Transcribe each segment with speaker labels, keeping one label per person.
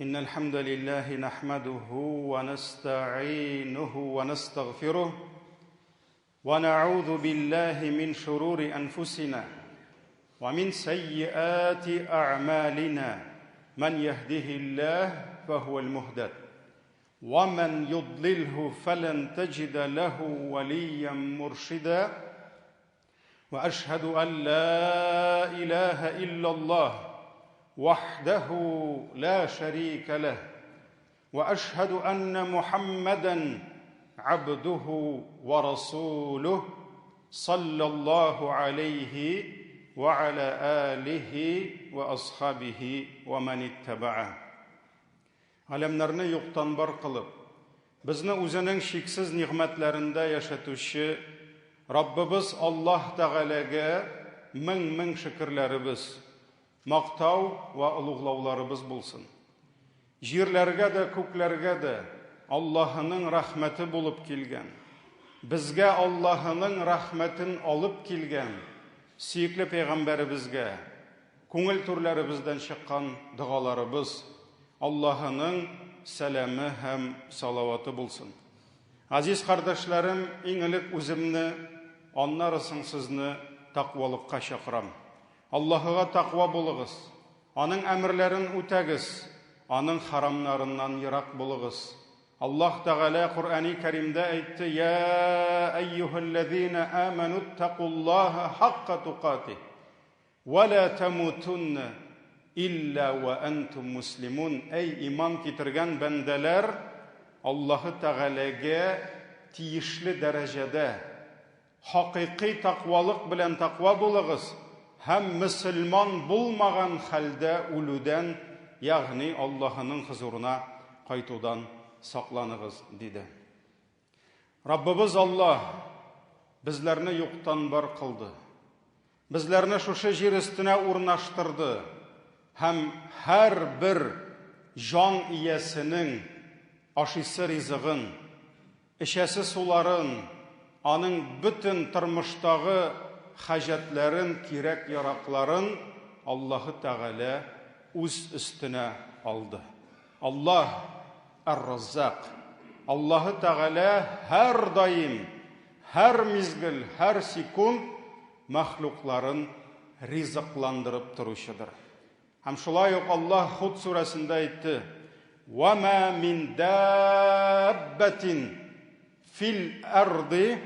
Speaker 1: إن الحمد لله نحمده ونستعينه ونستغفره ونعوذ بالله من شرور أنفسنا ومن سيئات أعمالنا من يهده الله فهو المهتد ومن يضلله فلن تجد له وليا مرشدا واشهد ان لا اله الا الله وحده لا شريك له واشهد ان محمدا عبده ورسوله صلى الله عليه وعلى اله واصحابه ومن اتبعه Галәмнәрне юктан бар кылып, безне Үзенең чиксез нигъмәтләрендә яшәтүче Раббыбыз Аллаһ Тәгаләгә мең-мең шөкерләребез, мактау вә олуглауларыбыз булсын. Җирләргә дә, күкләргә дә Аллаһының рәхмәте булып килгән, безгә Аллаһының рәхмәтен алып килгән сөекле пәйгамбәребезгә, Күңел түрләребездән чыккан догаларыбыз Аллаһының сәламе һәм салаваты булсын. Газиз кардәшләрем, иң элек үземне, аннары соң сезне тәкъвалыкка чакырам. Аллаһыга тәкъва булыгыз, Аның әмерләрен үтәгез, Аның харамнарыннан ерак булыгыз. Аллаһ Тәгалә Коръәни Кәримдә әйтте, Я әйюһәлләзина амәнуттакуллаһа хакка тукатих. Вә лә тәмутуннә илля вә әнтүм муслимун, Әй иман китергән бәндәләр, Аллаһы Тәгаләгә тиешле дәрәҗәдә, хакыйкый тәкъвалык белән тәкъва булыгыз һәм мөселман булмаган хәлдә үлүдән, ягъни Аллаһының хозурына кайтудан сакланыгыз, диде. Раббыбыз Аллаһ безләрне юктан бар кылды. Безләрне шушы җир өстенә урнаштырды һәм һәрбер җан иясенең ашыйсы ризыгын, эчәсе суларын, аның бөтен тормыштагы хаҗәтләрен, кирәк-яракларын Аллаһы Тәгалә үз өстенә алды. Аллаһ Әр-Раззак. Аллаһы Тәгалә һәрдаим, һәр мизгел, һәр секунд мәхлукларын ризыкландырып торучыдыр. Һәм шулай ук Аллаһ Худ сүрәсендә әйтте: "Ва ма мин даббатин фил арди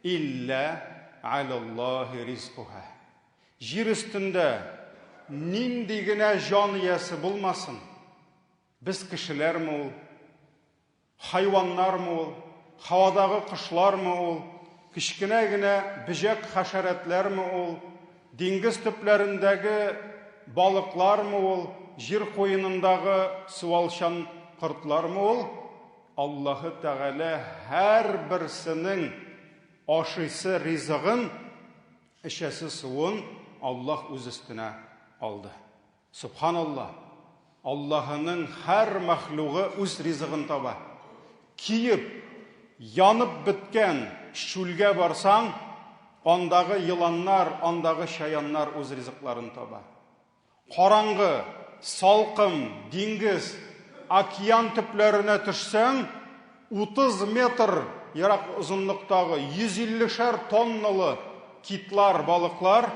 Speaker 1: илля алаллаһи ризкуха". Җир өстендә нинди генә җан иясе булмасын, без кешеләрме ул, хайваннармы ул, һавадагы кошлармы ул, кечкенә генә бөҗәк-хәшәрәтләрме ул, диңгез төпләрендәге балыклармы ул, җир куенындагы суалчан кортлармы ул, Аллаһы Тәгалә һәрберсенең ашыйсы ризыгын Эчәсе суын Аллаһ үз өстенә алды. Сөбханаллаһ! Аллаһының һәр мәхлугы үз ризыгын таба. Киеп, янып беткән чүлгә барсаң, андагы еланнар, андагы чаяннар үз ризыкларын таба. Караңгы, салкын диңгез, океан төпләренә төшсәң, 30 метр ерак озынлыктагы 150 шәр тонналы китлар, балыклар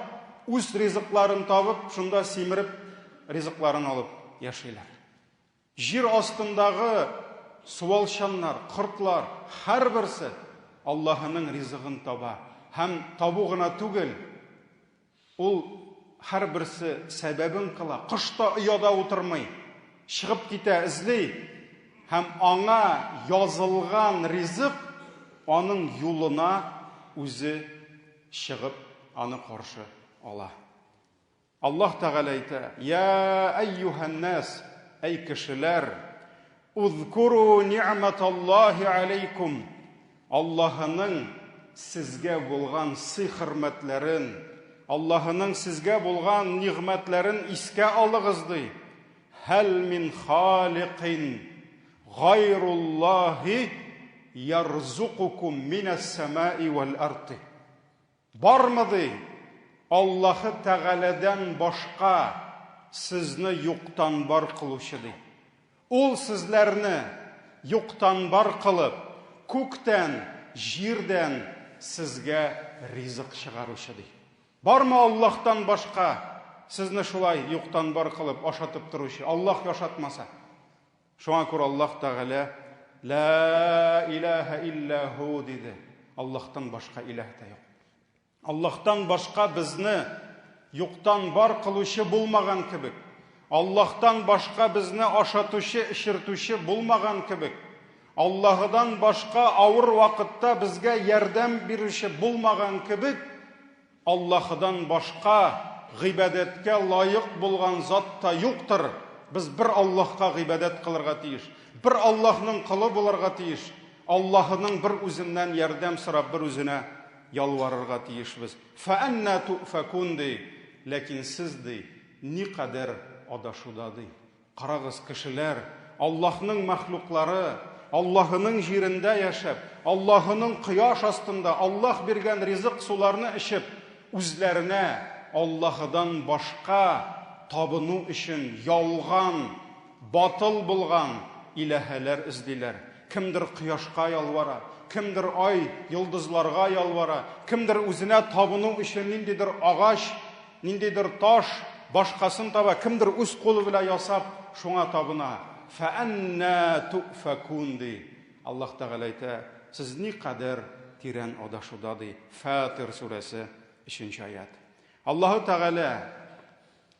Speaker 1: үз ризыкларын табып, шунда симереп, ризыкларын алып яшиләр. Җир астындагы суалчаннар, кортлар, һәрберсе Аллаһының ризыгын таба. Һәм табу гына түгел, ул һәрберсе сәбәбен кыла. Кош та ояда утырмый, чыгып китә, эзли. Һәм аңа язылган ризык аның юлына үзе чыгып, аны каршы ала. Аллаһ Тәгалә әйтә, Я әйюһән-нәс, әй кешеләр, узкуру ни'мәталлаһи алейкум, Аллаһының сезгә булган сый-хөрмәтләрен, Аллаһының сезгә булган нигъмәтләрен искә алыгыз, ди. Һәл мин халикин гайруллаһи ярзукукум минәс-сәмаи вәл-арди. Бармы, ди, Аллаһы Тәгаләдән башка сезне юктан бар кылучы, ди. Ул сезләрне юктан бар кылып, күктән, җирдән сезгә ризык чыгаручы, ди. Бармы Аллаһтан башка сезне шулай юктан бар кылып ашатып торучы, Аллаһ яшатмаса? Шуңа күрә Аллаһ Тәгалә Лә илаһә илля һу диде. Аллаһтан башка илаһ та юк. Аллаһтан башка безне юктан бар кылучы булмаган кебек, Аллаһтан башка безне ашатучы, эчертүче булмаган кебек, Аллаһыдан башка авыр вакытта безгә ярдәм бирүче булмаган кебек, Аллаһыдан башка гыйбадәткә лаек булган зат та юктыр. Без бер Аллаһка гыйбадәт кылырга тиеш, бер Аллаһның колы булырга тиеш, Аллаһының бер үзеннән ярдәм сорап, бер үзенә ялварырга тиешбез. Фәәннә туфәкун, ди, ләкин сез, ди, никадәр адашуда, ди. Карагыз, кешеләр, Аллаһның мәхлуклары, Аллаһының җирендә яшәп, Аллаһының кояш астында Аллаһ биргән ризык-суларны эчеп, үзләренә Аллаһыдан башка табыну өчен ялган, батыл булган иләһәләр эзлиләр. Кемдер кояшка ялвара, кемдер ай, йолдызларга ялвара, кемдер үзенә табыну өчен ниндидер агач, Ниндидер таш, башкасын таба, кемдер үз кулы белән ясап, шуңа табына. Фәәннә туфәкун, ди. Аллаһ Тәгалә әйтә, сез никадәр тирән адашуда, ди. Фатир сүрәсе, 3 аять. Аллаһы Тәгалә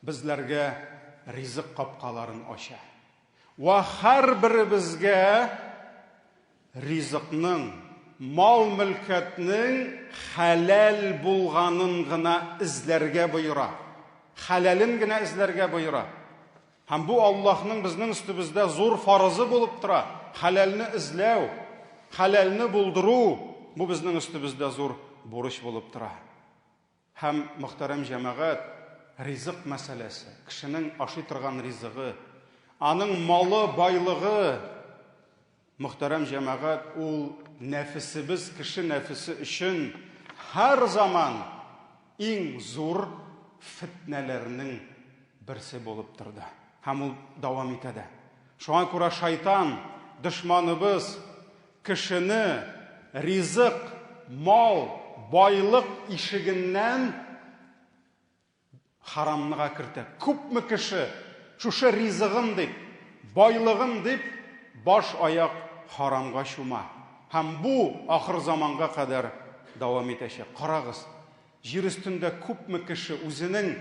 Speaker 1: безләргә ризык капкаларын ача. Вә һәрберебезгә ризыкның, мал-мөлкәтнең хәләл булганын гына эзләргә боера. Хәләлен генә эзләргә боера. Һәм бу Аллаһның безнең өстебездә зур фарызы булып тора. Хәләлне эзләү, хәләлне булдыру, бу безнең өстебездә зур бурыч булып тора. Һәм, мөхтәрәм җәмәгать, ризык мәсьәләсе, кешенең ашый торган ризыгы, аның малы, байлыгы, мөхтәрәм җәмәгать, ул нәфесебез, кеше нәфесе өчен һәр заман иң зур фетнәләрнең берсе булып торды. Һәм ул дәвам итә дә. Шуңа күрә шайтан, дошманыбыз, Кешене ризык, мал, байлык ишегеннән харамныга кертә. Күпме кеше шушы ризыгым дип, байлыгым дип баш-аяк харамга чума. Һәм бу ахыр заманга кадәр дәвам итәчәк. Карагыз, Җир өстендә күпме кеше үзенең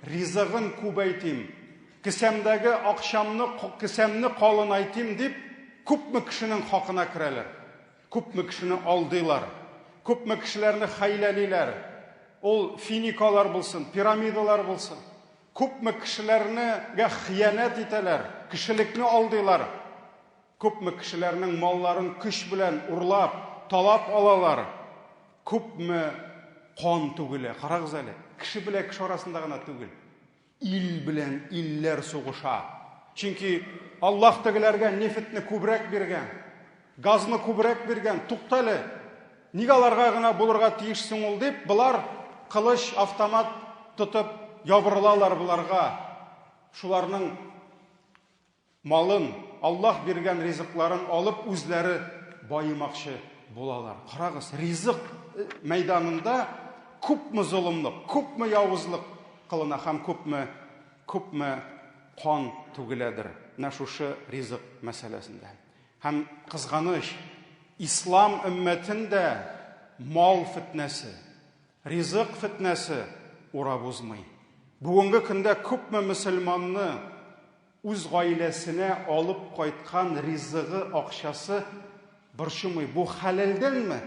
Speaker 1: ризыгын күбәйтим, кесәмдәге акчамны, кесәмне калынайтим дип, күпме кешенең хакына керәләр, күпме кешене алдыйлар, күпме кешеләрне хәйләлиләр. Ул финикалар булсын, пирамидалар булсын. Күпме кешеләрне гә хыянәт итәләр, кешелекне алдыйлар. Күпме кешеләрнең малларын көч белән урлап, талап алалар. Күпме кан түгелә. Карагыз әле, кеше белән кеше арасында гына түгел. Ил белән илләр сугыша. Чөнки Аллаһ тегеләргә нефтьне күбрәк биргән, газны күбрәк биргән. Туктале, нигә аларга гына булырга тиеш соң ул дип, болар кылыч, автомат тотып ябырылалар боларга. Шуларның Малын, Аллаһ биргән ризыкларын алып үзләре баемакчы булалар. Карагыз, ризык мәйданында күпме золымлык, күпме явызлык кылына һәм күпме, күпме кан түгеләдер менә шушы ризык мәсьәләсендә. Һәм кызганыч, ислам өммәтен дә мал фетнәсе, ризык фетнәсе урап узмый. Бүгенге көндә күпме мөселманны Үз гаиләсенә алып кайткан ризыгы, акчасы борчымый, бу хәләлдәнме,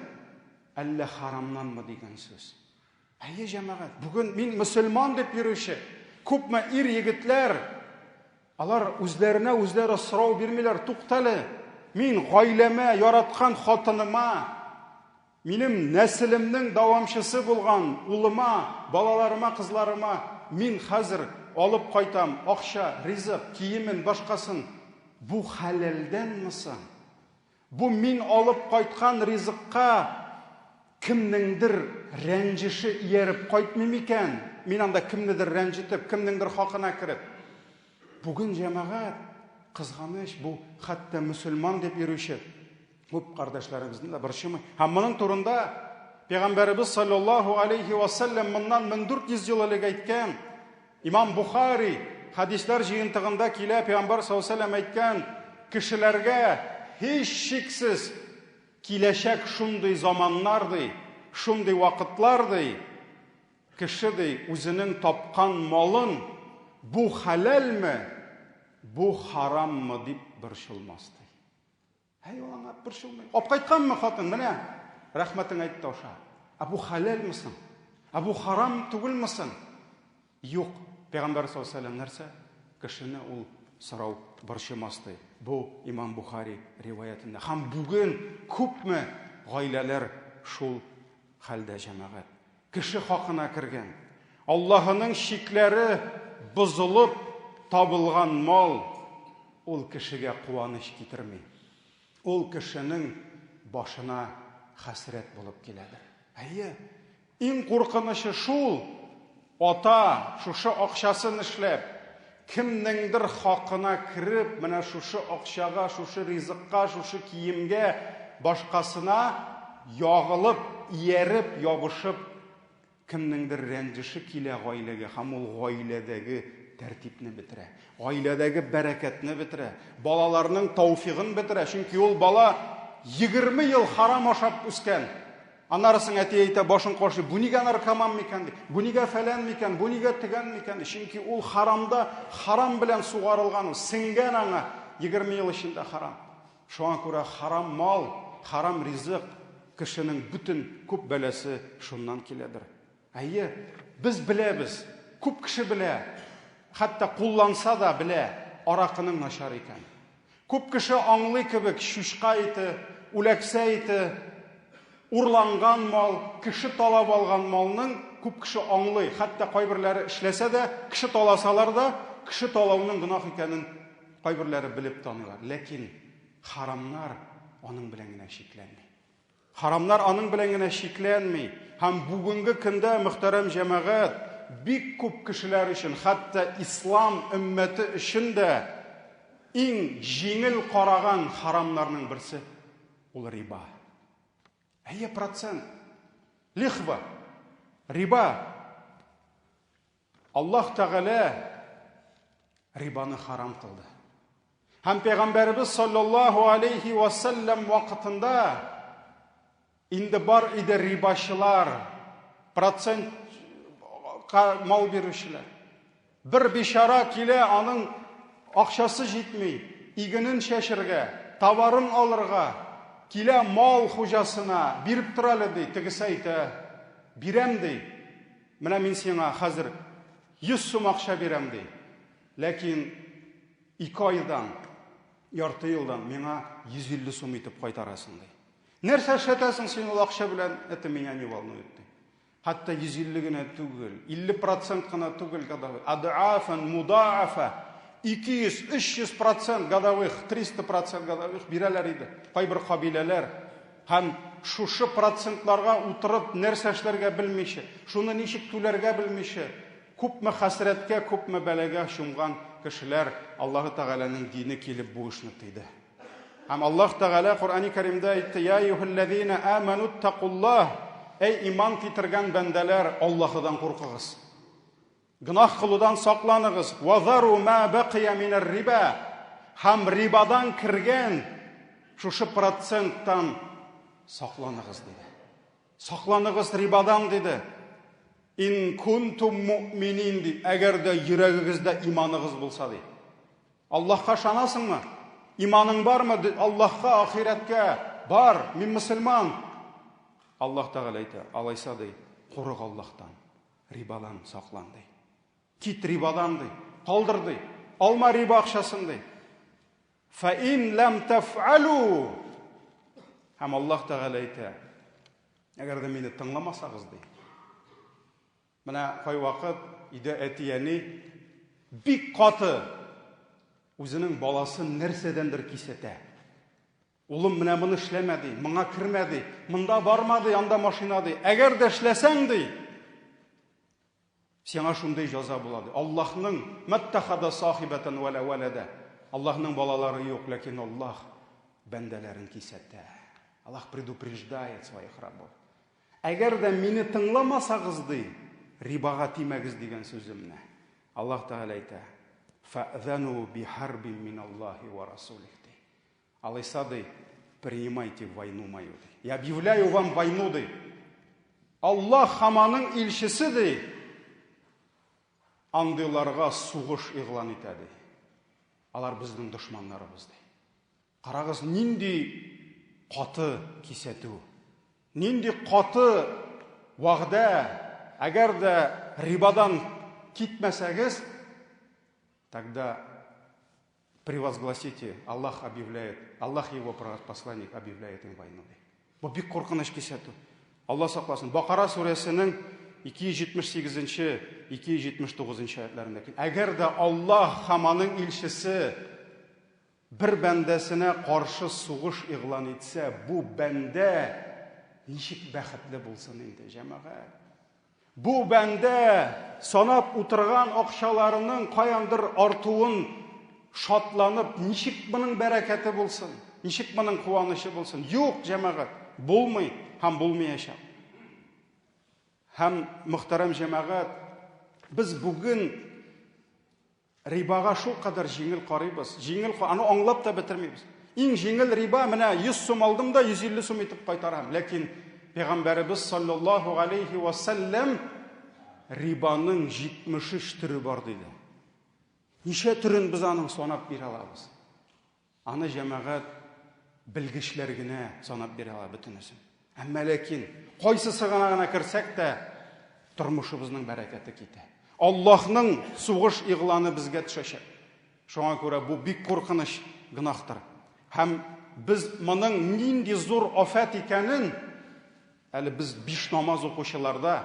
Speaker 1: әллә харамнанмы дигән сүз. Әйе, җәмәгать, бүген мин мөселман дип йөрүче күпме ир-егетләр, алар үзләренә үзләре сорау бирмиләр, туктале, мин гаиләмә, яраткан хатыныма, Минем нәселемнең дәвамчысы булган улыма, балаларыма, кызларыма мин хәзер алып кайтам акча, ризык, киемен, башкасын. Бу хәләлдәнме соң? Бу мин алып кайткан ризыкка кемнеңдер рәнҗеше ияреп кайтмый микән? Мин анда кемнедер рәнҗетеп, кемнеңдер хакына кереп. Бүген, җәмәгать, Кызганыч, бу хәтта мөселман дип йөрүче күп кардәшләребезне дә борчымый. Һәм моның турында Пәйгамбәребез саллаллаһу алейхи ва саллям моннан 1400 ел элек әйткән. Имам Бухари хәдисләр җыентыгында килә, Пәйгамбәр саллаллаһу алейхи ва саллям әйткән, кешеләргә һичшиксез киләчәк шундый заманнар ди, шундый вакытлар ди, Кеше, ди, үзенең тапкан малын бу хәләлме, бу хараммы дип борчылмас, ди. Әй, ул аңа борчылмый. Апкайтканмы хатын, менә, рәхмәтең әйтте аша. Ә бу хәләлме соң? Ә бу харам түгелме соң? Юк, Пәйгамбәр саллаллаһу алейһи нәрсә? Кешене ул сорау борчымас, ди. Бу Имам Бухари риваятендә. Һәм бүген күпме гаиләләр шул хәлдә, җәмәгать. Кеше хакына кергән, Аллаһының чикләре бозылып табылган мал ул кешегә куаныч китерми. Ул кешенең башына хәсрәт булып киләдер. Әйе, иң куркынычы шул, ата шушы акчасын эшләп, кемнеңдер хакына кереп, менә шушы акчага, шушы ризыкка, шушы киемгә, башкасына ягылып, ияреп, ябышып, кемнеңдер рәнҗеше килә гаиләгә һәм ул гаиләдәге тәртипне бетерә, гаиләдәге бәрәкәтне бетерә, балаларның тауфигын бетерә, чөнки ул бала 20 ел харам ашап үскән. Аннары соң әти әйтә, башын кашый, бу нигә наркоман микән ди, бу нигә фәлән микән, бу нигә тегән микән ди. Чөнки ул харамда, харам белән сугарылган, ул сеңгән аңа 20 ел эчендә харам. Шуңа күрә харам мал, харам ризык кешенең бөтен күп бәласе шуннан киләдер. Әйе, без беләбез, күп кеше белә, хәтта кулланса да белә, аракының начар икән. Күп кеше аңлый кебек, чучка ите, үләксә ите, урланган мал, кеше талап алган малның күп кеше аңлый. Хәтта кайберләре эшләсә дә, кеше таласалар да, кеше талауның гөнаһ икәнен кайберләре белеп таныйлар. Ләкин харамнар аның белән генә чикләнми. Харамнар аның белән генә чикләнми. Һәм бүгенге көндә, мөхтәрәм җәмәгать, бик күп кешеләр өчен, хәтта ислам өммәте өчен дә иң җиңел караган харамнарның берсе ул риба. Әйе, процент. Лихва. Риба. Аллаһ Тәгалә рибаны харам кылды. Һәм Пәйгамбәребез саллаллаһу алейхи ва саллям вакытында инде бар иде рибачылар, процентка мал бирүчеләр. Бер бичара килә, аның акчасы җитми, игенен чәчергә, товарын алырга, килә мал хуҗасына, биреп тор әле, ди, тегесе әйтә, бирәм, ди. Менә мин сиңа хәзер 100 сум акча бирәм, ди. Ләкин ике айдан, ярты елдан миңа 150 сум итеп кайтарасың, ди. Нәрсә эшләтәсең син ул акча белән, это меня не волнует, ди. Хәтта 150 генә түгел, 50 процент кына түгел годовых, адаафан мудаафа, 200, 300 процент годовых, 300 процент годовых бирәләр иде. Кайбер кабиләләр Һәм шушы процентларга утырып нәрсә эшләргә белмичә, шуны ничек түләргә белмичә, күпме хәсрәткә, күпме бәлагә чумган кешеләр Аллаһы Тәгаләнең дине килеп бу эшне тыйды. Һәм Аллаһ Тәгалә Коръәни Кәримдә әйтте: "Я әйюһәлләзина аману тақуллаһ" Әй иман китергән бәндәләр, Аллаһыдан куркыгыз. Гөнаһ кылудан сакланыгыз. Вазару ма бакия минәр риба. Һәм рибадан кергән шушы проценттан сакланыгыз диде. Сакланыгыз рибадан диде. Ин кунтум муъминин ди. Әгәр дә йөрәгегездә иманыгыз булса ди. Аллаһка ышанасыңмы? Иманың бармы? Аллаһка, ахирәткә бар. Мин мөселман. Аллаһ Тәгалә әйтә, алайса ди, курык Аллаһтан. Рибадан саклан, ди. Кит рибадан, ди. Калдыр, ди. Алма риба акчасын, ди. Фа ин лам тафалу. Һәм Аллаһ Тәгалә әйтә, әгәр дә мине тыңламасагыз, ди. Менә кайвакыт өйдә әти-әни бик каты үзенең баласын нәрсәдәндер кисәтә. Улым, менә моны эшләмә, ди, моңа кермә, ди, монда барма, ди, анда машина, ди. Әгәр дә эшләсәң, ди, сиңа шундый җаза була, ди. Аллаһның мәттахада сахибәтән вәлә вәләдә. Аллаһның балалары юк, ләкин Аллаһ бәндәләрен кисәтә. Аллаһ предупреждает своих рабов. Әгәр дә мине тыңламасагыз, ди, рибага тимәгез дигән сүземне. Аллаһ Тәгалә әйтә: "Фәзану бихарбин миналлаһи ва расулих" ди. Алайса, ди, принимайте войну мою, ди. Я объявляю вам войну, ди. Аллаһ һәм аның илчесе, ди, андыйларга сугыш игълан итә, ди. Алар безнең дошманнарыбыз, ди. Карагыз, нинди каты кисәтү, нинди каты вәгъдә. Әгәр дә рибадан китмәсәгез, тогда превозгласите, Аллах объявляет, Аллах его посланник объявляет им войну. Бу бик куркыныч кисәтү. Алла сакласын. Бакара сүрәсенең 278-нче, 279-нчы аятларында. Әгәр дә Аллаһ һәм аның илчесе бер бәндәсенә каршы сугыш игълан итсә, бу бәндә ничек бәхетле булсын инде, җәмәгать? Бу бәндә санап утырган акчаларының каяндыр артуын шатланып, ничек моның бәрәкәте булсын? Ничек моның куанычы булсын? Юк, җәмәгать, булмый һәм булмаячак. Һәм, мөхтәрәм җәмәгать, без бүген Рибага шулкадәр җиңел карыйбыз. Җиңел, аны аңлап та бетермибез. Иң җиңел риба менә 100 сум алдым да 150 сум итеп кайтарам. Ләкин Пәйгамбәребез саллаллаһу алейхи ва саллям рибаның 73 төре бар диде. Ничә төрен без аның санап бирә алабыз? Аны җәмәгать белгечләр генә санап бирә ала бөтенесен. Әмма ләкин кайсысы гына гына керсәк тә, тормышыбызның бәрәкәте китә. Аллаһның сугыш игъланы безгә төшәчәк. Шуңа күрә бу бик куркыныч гөнаһтыр. Һәм без моның нинди зур афәт икәнен әле без биш намаз укучыларда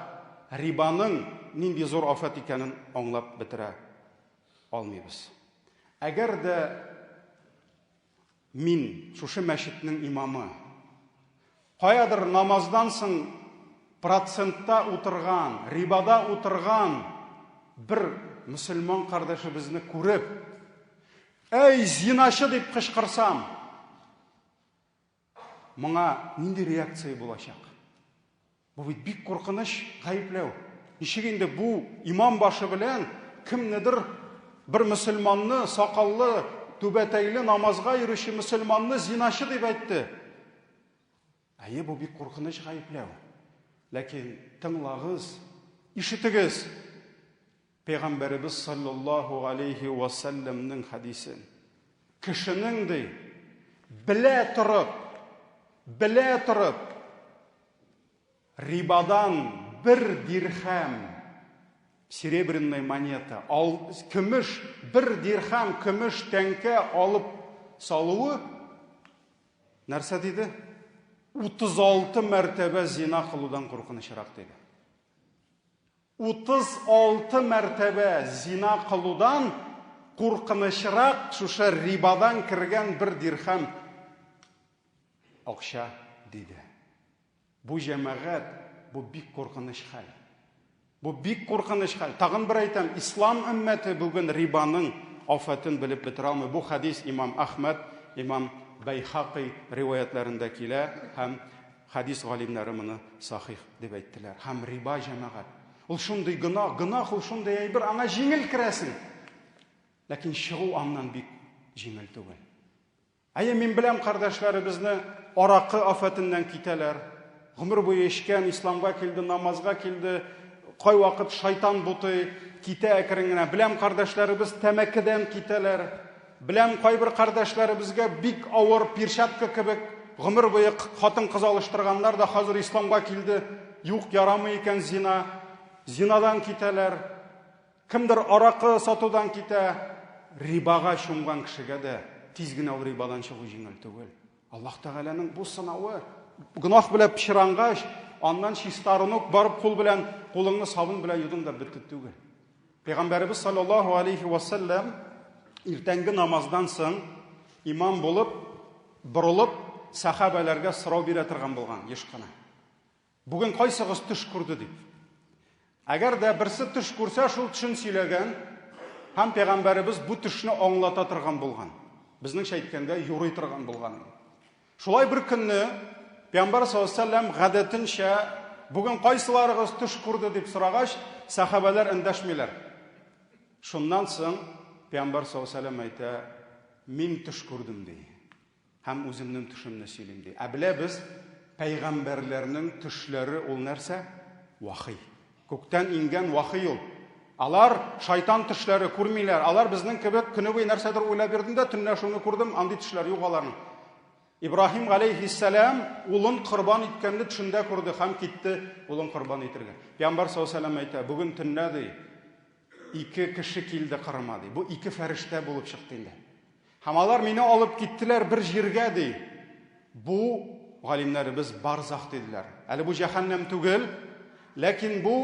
Speaker 1: рибаның нинди зур афәт икәнен аңлап бетерә алмыйбыз. Әгәр дә мин, шушы мәчетнең имамы, каядыр намаздан соң процентта утырган, рибада утырган бер мөселман кардәшебезне күреп, әй, зиначы дип кычкырсам, Моңа нинди реакция булачак? Бу бит бик куркыныч гаепләү. Ничек инде бу имам башы белән кемнедер бер мөселманны, сакаллы, түбәтәйле намазга йөрүче мөселманны зиначы дип әйтте? Әйе, бу бик куркыныч гаепләү. Ләкин тыңлагыз, ишетегез. Пәйгамбәребез саллаллаһу алейһи вә сәлләмнең хәдисен. Кешенең ди, белә торып, белә торып, рибадан бер дирхәм, серебряная монета, ал, көмеш, бер дирхәм көмеш тәңкә алып салуы, нәрсә диде? 36 мәртәбә зина кылудан куркынычрак диде. 36 мәртәбә зина кылудан куркынычрак шушы рибадан кергән бер дирхәм акча, диде. Бу җәмәгать, бу бик куркыныч хәл. Бу бик куркыныч хәл. Тагын бер әйтәм, ислам өммәте бүген рибаның афәтен белеп бетерә алмый. Бу хәдис имам Әхмәд, имам Бәйхакый риваятләрендә килә һәм Хәдис галимнәре моны сахих дип әйттеләр. Һәм риба җәмәгать. Ул шундый гөнаһ, гөнаһ ул шундый әйбер, аңа җиңел керәсең. Ләкин чыгу аннан бик җиңел түгел. Әйе, мин беләм кардәшләребезне аракы афәтеннән китәләр. Гомер буе эчкән, исламга килде, намазга килде, кайвакыт шайтан бутый, китә әкрен генә. Беләм кардәшләребез тәмәкедән китәләр. Беләм, кайбер кардәшләребезгә бик авыр, перчатка кебек, гомер буе хатын-кыз алыштырганнар да хәзер исламга килде. Юк, ярамый икән зина. Зинадан китәләр. Кемдер аракы сатудан китә. Рибага чумган кешегә дә тиз генә ул рибадан чыгу җиңел түгел. Аллаһ Тәгаләнең бу сынавы, гөнаһ белән пычрангач, аннан чистарыну, барып кул белән, кулыңны сабын белән юдың да бетте түгел. Пәйгамбәребез саллаллаһу алейхи ва саллям иртәнге намаздан соң имам булып, борылып, сәхабәләргә сорау бирә торган булган еш кына. Бүген кайсыгыз төш күрде дип. Әгәр дә берсе төш күрсә, шул төшен сөйләгән һәм пәйгамбәребез бу төшне аңлата торган булган. Безнеңчә әйткәндә, юрый торган булган. Шулай бер көнне Пәйгамбәр саллаллаһу алейһи вәсәлләм гадәтенчә, бүген кайсыларыгыз төш күрде дип сорагач, сәхабәләр эндәшмиләр. Шуннан соң Пәйгамбәр саллаллаһу алейһи вәсәлләм әйтә, мин төш күрдем ди. Һәм үземнең төшемне сөйлим ди. Ә беләбез, пәйгамбәрләрнең төшләре ул нәрсә? Вахый. Күктән иңгән вахый ул. Алар шайтан төшләре күрмиләр. Алар безнең кебек көне буе нәрсәдер уйлап йөрдем дә, төнлә шуны күрдем, андый төшләр юк аларның. Ибраһим галәйһиссәлам улын корбан иткәнне төшендә күрде һәм китте улын корбан итергә. Пәйгамбәр саллаллаһу алейһи вәсәлләм әйтә, бүген төнлә ди, ике кеше килде кырыма ди. Бу ике фәрештә булып чыкты инде. Һәм алар мине алып киттеләр бер җиргә, ди. Бу галимнәребез барзах диделәр. Әле бу җәһәннәм түгел, ләкин бу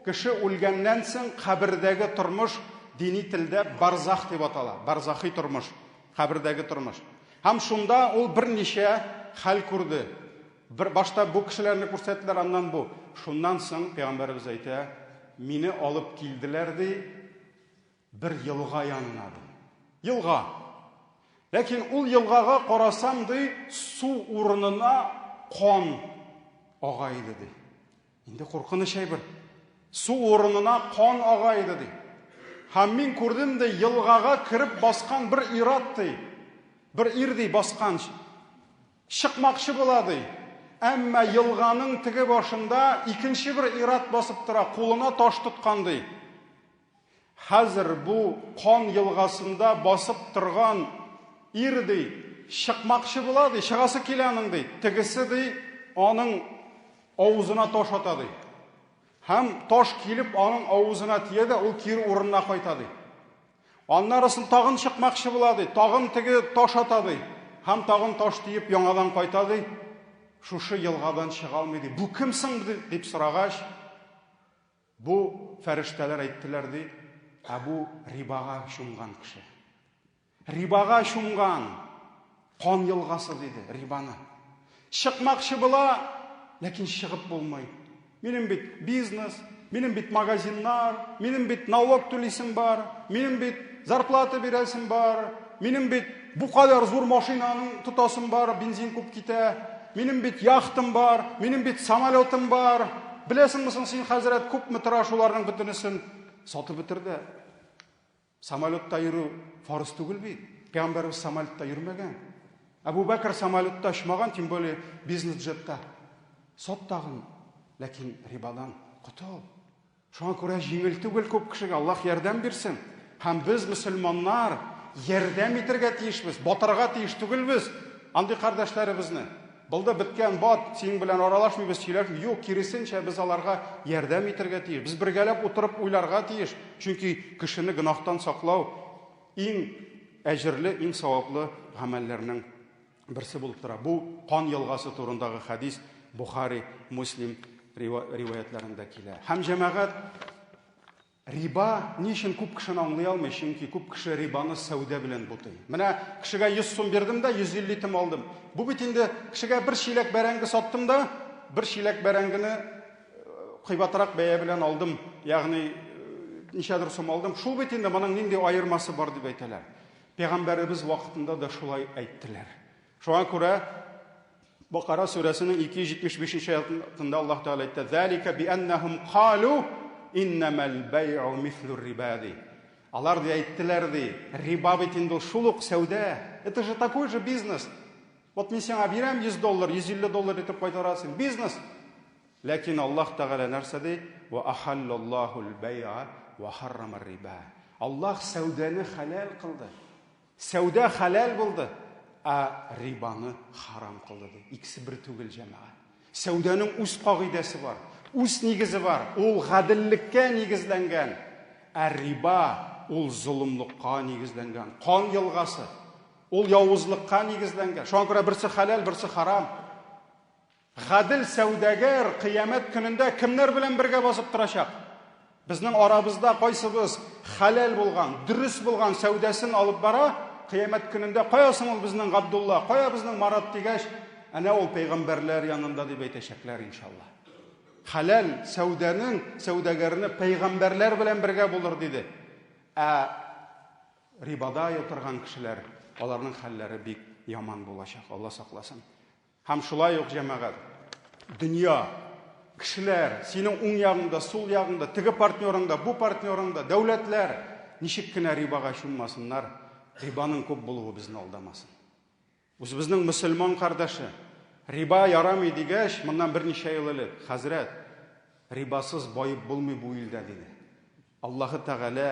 Speaker 1: кеше үлгәннән соң кабердәге тормыш дини телдә барзах дип атала. Барзахи тормыш, кабердәге тормыш. Һәм шунда ул берничә хәл күрде. Бер башта бу кешеләрне күрсәттеләр, аннан бу. Шуннан соң пәйгамбәребез әйтә, мине алып килделәр, ди, Бер елга янына, ди. Елга. Ләкин ул елгага карасам, ди, су урынына кан ага иде, ди. Инде куркыныч әйбер. Су урынына кан ага иде, ди. Һәм мин күрдем, ди, елгага кереп баскан бер ират, ди. Бер ир, ди, баскан. Чыкмакчы була, ди. Әмма елганың теге башында икенче бер ират басып тора, кулына таш тоткан, ди. Хәзер бу кан елгасында басып торган ир, ди, чыкмакчы була, ди, чыгасы килә аның, ди. Тегесе, ди, аның авызына таш ата, ди. Һәм таш килеп аның авызына тия дә, ул кире урынына кайта, ди. Аннарысын тагын чыкмакчы була, ди, тагын теге таш ата, ди. Һәм тагын таш тиеп яңадан кайта, ди. Шушы елгадан чыга алмый, ди. Бу кем соң, дип сорагач, Бу фәрештәләр әйттеләр, ди, ә бу рибага чумган кеше. Рибага чумган кан елгасы, диде, рибаны. Чыкмакчы була, ләкин чыгып булмый. Минем бит бизнес, минем бит магазиннар, минем бит налог түлисем бар, минем бит зарплата бирәсем бар, минем бит бу кадәр зур машинаның тотасым бар, бензин күп китә. Минем бит яхтам бар, минем бит самолетым бар. Беләсеңме соң син, хәзрәт, күпме тора шуларның бөтенесен? Сатып бетерде. Самолетта йөрү фарыз түгел бит. Пәйгамбәребез самолетта йөрмәгән. Әбу Бәкр самолетта очмаган, тем более бизнес-джетта. Сат тагын, ләкин рибадан котыл. Шуңа күрә җиңел түгел күп кешегә, Аллаһ ярдәм бирсен. Һәм без, мөселманнар, ярдәм итәргә тиешбез, батырга тиеш түгелбез андый кардәшләребезне. Булды, беткән, бат, синең белән аралашмыйбыз, сөйләшмибез. Юк, киресенчә, без аларга ярдәм итәргә тиеш. Без бергәләп утырып уйларга тиеш. Чөнки кешене гөнаһтан саклау иң әҗерле, иң саваплы гамәлләрнең берсе булып тора. Бу кан елгасы турындагы хәдис Бухари, Муслим риваятләрендә килә. Һәм җәмәгать риба ни өчен күп кешене аңлый алмый? Чөнки күп кеше рибаны сәүдә белән бутый. Менә кешегә 100 сум бирдем дә 150 тим алдым. Бу бит инде кешегә бер чиләк бәрәңге саттым да, бер чиләк бәрәңгене кыйбатрак бәя белән алдым, ягъни ничәдер сум алдым. Шул бит инде моның нинди аермасы бар дип әйтәләр. Пәйгамбәребез вакытында да шулай әйттеләр. Шуңа күрә Бакара сүрәсенең 275 нче аятында Аллаһ Тәгалә әйтте: "Залика бианнахум калу иннамал бай'у мислур риба" ди. Алар ди әйттеләр ди, риба бит инде ул шул ук сәүдә. Это же такой же бизнес. Вот мин сиңа бирәм 100 доллар, 150 доллар итеп кайтарасың. Бизнес. Ләкин Аллаһ Тәгалә нәрсә ди? Ва ахаллаллахул бай'a ва харрама риба. Аллаһ сәүдәне хәләл кылды. Сәүдә хәләл булды, ә рибаны харам кылды ди. Икесе бер түгел, җәмәгать. Сәүдәнең үз кагыйдәсе бар, үз нигезе бар. Ул гаделлеккә нигезләнгән. Ә риба ул золымлыкка нигезләнгән. Кан елгасы. Ул явызлыкка нигезләнгән. Шуңа күрә берсе хәләл, берсе харам. Гадел сәүдәгәр кыямәт көнендә кемнәр белән бергә басып торачак? Безнең арабызда кайсыбыз хәләл булган, дөрес булган сәүдәсен алып бара, кыямәт көнендә кая соң ул безнең Габдулла, кая безнең Марат дигәч, әнә ул пәйгамбәрләр янында дип әйтәчәкләр, иншалла. Хәләл сәүдәнең сәүдәгәрне пәйгамбәрләр белән бергә булыр диде. Ә рибада ятырган кешеләр. Аларның хәлләре бик яман булачак, Алла сакласын. Һәм шулай ук, җәмәгать, дөнья, кешеләр, синең уң ягыңда, сул ягыңда, теге партнерыңда, бу партнерыңда, дәүләтләр ничек кенә рибага чуммасыннар, рибаның күп булуы безне алдамасын. Үзебезнең мөселман кардәше, риба ярамый дигәч, моннан берничә ел элек, хәзрәт, рибасыз баеп булмый бу илдә, диде. Аллаһы Тәгалә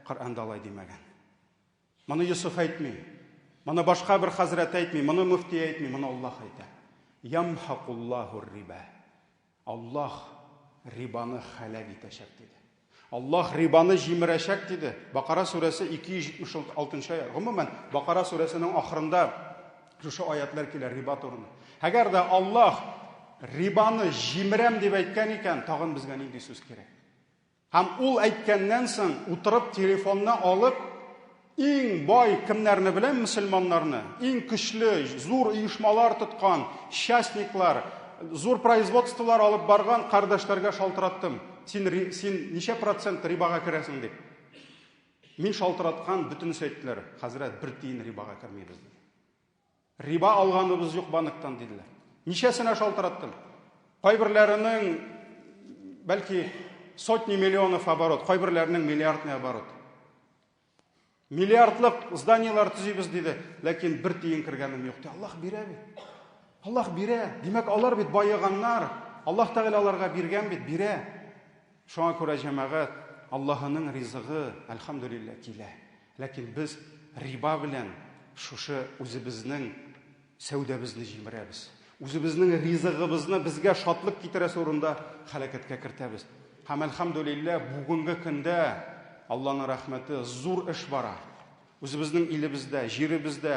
Speaker 1: Коръәндә алай димәгән. Моны Йосыф әйтми. Моны башка бер хәзрәт әйтми, моны мөфти әйтми, моны Аллаһ әйтә. Ямхакуллаһу риба. Аллаһ рибаны хәләк итәчәк диде. Аллаһ рибаны җимерәчәк диде. Бакара сүрәсе 276 аят. Гомумән, Бакара сүрәсенең ахырында шушы аятлар килә риба турында. Әгәр дә Аллаһ рибаны җимерәм дип әйткән икән, тагын безгә нинди сүз кирәк? Һәм ул әйткәннән соң, утырып телефонны алып, иң бай кемнәрне беләм, мөселманнарны, иң көчле, зур оешмалар тоткан, частниклар, зур производстволар алып барган кардәшләргә шалтыраттым. Син, син ничә процент рибага керәсең дип. Мин шалтыраткан бөтенесе әйттеләр, хәзрәт, бер тиен рибага кермибез диде. Риба алганыбыз юк банктан, диделәр. Ничәсенә шалтыраттым. Кайберләренең, бәлки, сотни миллионов оборот, кайберләренең миллиардный оборот. Миллиардлык зданиелар төзибез, диде, ләкин бер тиен кергәнем юк. Аллаһ бирә бит. Аллаһ бирә. Димәк, алар бит баеганнар. Аллаһ Тәгалә аларга биргән бит, бирә. Шуңа күрә, җәмәгать, Аллаһының ризыгы, әлхәмдүлилләһ, килә. Ләкин без риба белән шушы үзебезнең сәүдәбезне җимерәбез. Үзебезнең ризыгыбызны безгә шатлык китерәсе урында хәрәкәткә кертәбез. Һәм әлхәмдүлилләһ, бүгенге көндә Алланың рәхмәте, зур эш бара. Үзебезнең илебездә, җиребездә,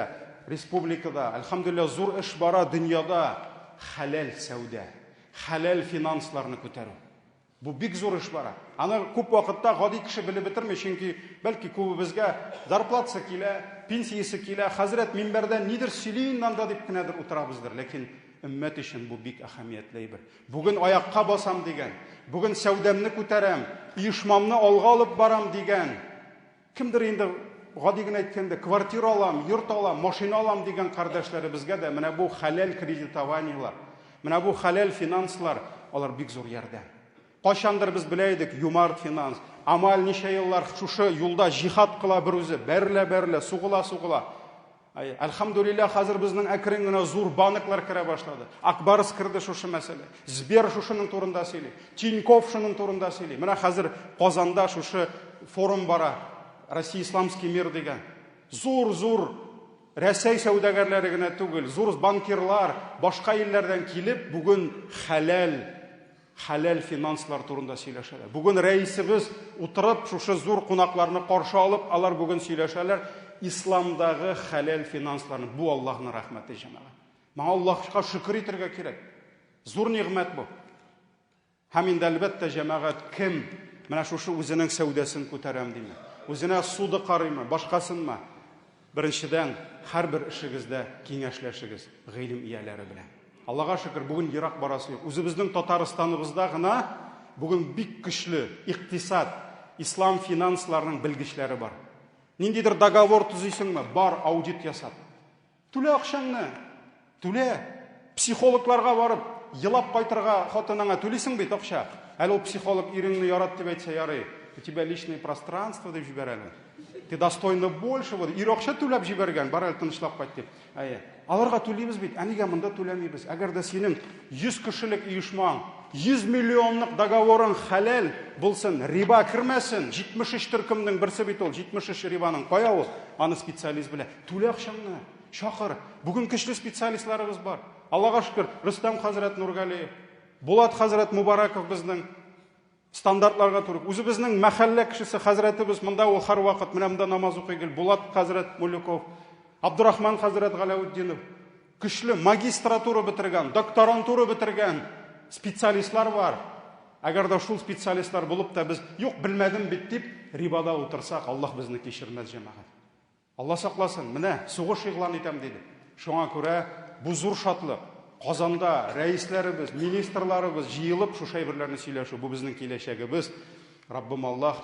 Speaker 1: республикада, әлхәмдүлилләһ, зур эш бара дөньяда хәләл сәүдә, хәләл финансларны күтәрү. Бу бик зур эш бара. Аны күп вакытта гади кеше белеп бетерми, чөнки бәлки күбебезгә зарплатасы килә, пенсиясе килә, хәзрәт минбәрдән нидер сөйли инде анда дип кенәдер утырабыздыр. Ләкин өммәт өчен бу бик әһәмиятле әйбер. Бүген аякка басам дигән, бүген сәүдәмне күтәрәм, оешмамны алга алып барам дигән, кемдер инде гади генә әйткәндә квартира алам, йорт алам, машина алам дигән кардәшләребезгә дә менә бу хәләл кредитованиелар, менә бу хәләл финанслар, алар бик зур ярдәм. Кайчандыр без белә идек, юмарт финанс, Амаль ничә еллар шушы юлда җихад кыла бер үзе, бәрелә-бәрелә, сугыла-сугыла. Әй, әлхәмдүлилләһ, хәзер безнең әкрен генә зур банклар керә башлады. Акбарс керде шушы мәсьәлә. Сбер шушының турында сөйли. Тинькофф шуның турында сөйли. Менә хәзер Казанда шушы форум бара. Россия исламский мир дигән. Зур-зур Рәсәй сәүдәгәрләре генә түгел, зур банкирлар башка илләрдән килеп, бүген хәләл Хәләл финанслар турында сөйләшәләр. Бүген рәисебез утырып, шушы зур кунакларны каршы алып, алар бүген сөйләшәләр исламдагы хәләл финансларны. Бу Аллаһның рәхмәте, җәмәгать. Моңа Аллаһка шөкер итәргә кирәк. Зур нигъмәт бу. Һәм инде әлбәттә, җәмәгать, кем менә шушы үзенең сәүдәсен күтәрәм диме, үзенә суды карыймы, башкасынмы? Беренчедән, һәрбер эшегездә киңәшләшегез гыйлем ияләре белән. Аллага шөкер, бүген ерак барасы юк. Үзебезнең Татарстаныбызда гына бүген бик көчле икътисад, ислам финансларының белгечләре бар. Ниндидер договор төзисеңме? Бар, аудит ясат. Түлә акчаңны. Түлә. Психологларга барып, елап кайтырга хатыныңа түлисең бит акча. Әле ул психолог иреңне ярат дип әйтсә ярый. У тебя личное пространство дип җибәрә әле. Ты достойна большего. Ир акча түләп җибәргән, бар әле тынычлап кайт дип. Әйе. Аларга түлибез бит, ә нигә монда түләмибез? Әгәр дә синең 100 кешелек оешмаң, 100 миллионлык договорың хәләл булсын, риба кермәсен, 73 төркемнең берсе бит ул, 73 рибаның. Кая ул? Аны специалист белә. Түлә акчаңны, чакыр. Бүген көчле специалистларыбыз бар. Аллага шөкер, Рөстәм хәзрәт Нургалиев, Булат хәзрәт Мубараков безнең стандартларга туры. Үзебезнең мәхәллә кешесе хәзрәтебез монда ул һәрвакыт менә монда намаз укый гел. Булат хәзрәт Мулюков, Абдурахман хәзрәт Галәүтдинов. Көчле магистратура бетергән, докторантура бетергән специалистлар бар. Әгәр дә шул специалистлар булып та без юк белмәдем бит дип рибада утырсак, Аллаһ безне кичермәс, җәмәгать. Алла сакласын, менә сугыш игълан итәм, диде. Шуңа күрә бу зур шатлык. Казанда рәисләребез, министрларыбыз җыелып шушы әйберләрне сөйләшү, бу безнең киләчәгебез. Раббым Аллаһ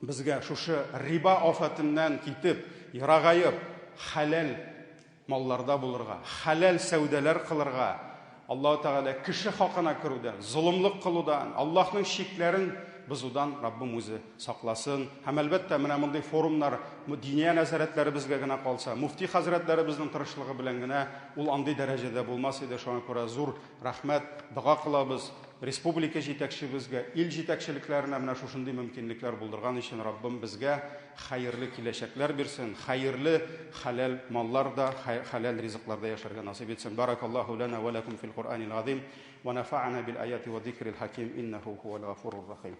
Speaker 1: безгә шушы риба афәтеннән китеп, ерагаеп, хәләл малларда булырга, хәләл сәүдәләр кылырга, Аллаһу Тәгалә кеше хакына керүдән, золымлык кылудан, Аллаһның чикләрен бозудан Раббым үзе сакласын. Һәм әлбәттә, менә мондый форумнар диния нәзарәтләребезгә генә калса, муфти хәзрәтләребезнең тырышлыгы белән генә ул андый дәрәҗәдә булмас иде. Шуңа күрә зур рәхмәт, дога кылабыз республика җитәкчебезгә, ил җитәкчелекләренә менә шушындый мөмкинлекләр булдырган өчен. Раббым безгә хәерле киләчәкләр бирсен, хәерле хәләл малларда, хәләл ризыкларда яшәргә насыйп итсен. Баракаллаһу лана ва лакум фил Куръанил азим ва нафа'ана бил аяти ва зикрил хаким иннаху хуал гафурур рахим.